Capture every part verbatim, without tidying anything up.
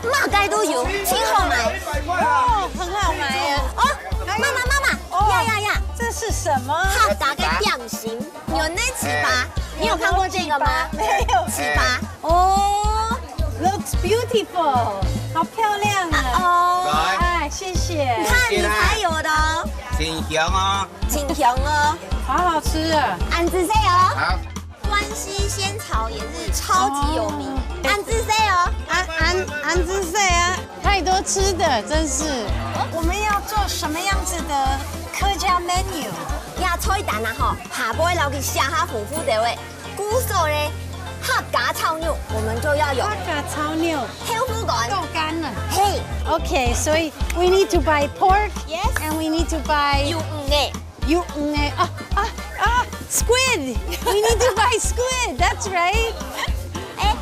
麼个都有，盡好買。哦，很好買啊。哦，媽媽，媽媽，哦，呀呀呀，這是什麼？客家个點心，原來粢粑，你有看過這個嗎？沒有。粢粑。哦，Looks beautiful，好漂亮啊！哦，哎，謝謝。你看，你才有的哦。真香哦。真香哦。好好吃啊！恁仔細哦。好。關西仙草也是超級有名。哦。恁仔細哦。恁恁恁仔細啊！太多吃的，真是。我們要做什麼樣子的客家 menu？這菜單啊吼，下背摎佢寫下豐富个喂。 故所呢，客家炒肉，我們就要有客家炒肉，豆腐乾。豆乾呢？嘿。OK，所以 we need to buy pork. Yes. And we need to buy 魷魚个。魷魚个，啊啊啊，squid. We need to buy squid. That's right. 哎，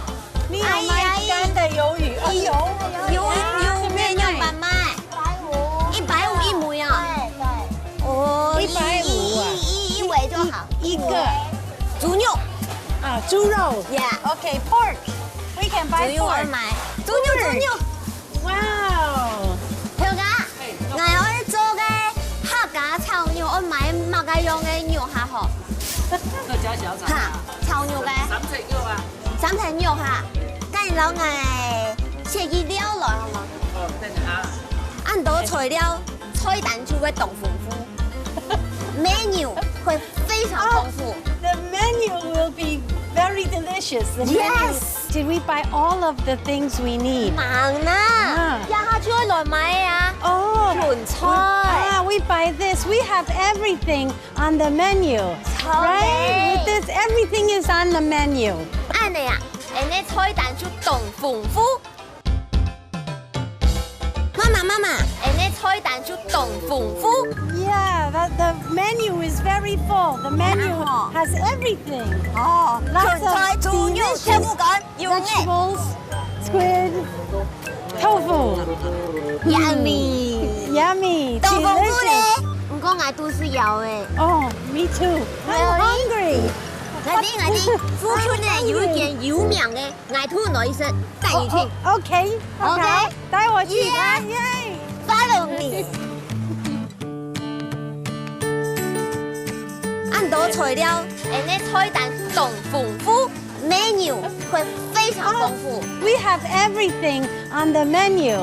你要買乾的魷魚。哎呦，魷魚，魷魚个肉慢慢。 一百五一尾啊？對，對。哦，一百五啊。一，一，一，一尾就好。一，一個。豬肉。啊，豬肉。Yeah。OK，pork。We can buy pork。豬肉愛買。豬肉，豬肉。Wow。頭家，𠊎愛做个客家炒肉，愛買麼个樣个肉較好？客家小炒啊。哈，炒肉个。三層肉啊。 三層肉哈，該你摎𠊎切一料來好嗎？哦，等下。恁多材料，菜單就會當豐富，menu會非常豐富。Oh, the menu will be very delicious. The menu. Yes. Did we buy all of the things we need? 吂啦，啊。這下就愛來買啊。哦，芹菜。We, ah, we buy this. We have everything on the menu. 好嘞。Right? With this, everything is on the menu. 恁呢啊，恁呢菜單就當豐富。媽媽，媽媽，恁呢菜單就當豐富。Yeah, the, the menu is very full. The menu has everything. 哦，芹菜、豬肉、豆腐乾、魷魚。Lots of delicious vegetables, squid, tofu. Yummy. Yummy. 當豐富咧。Delicious. 毋過𠊎肚屎枵咧。Oh, me too. I'm hungry. 𠊎知，𠊎知，附近呢有一間有名个，𠊎肚來食，帶你去。Oh, oh, OK, OK. 帶我去。Yeah. Yay. Follow me. 恁多材料，恁呢菜單當豐富，menu會非常豐富。Oh, we have everything on the menu.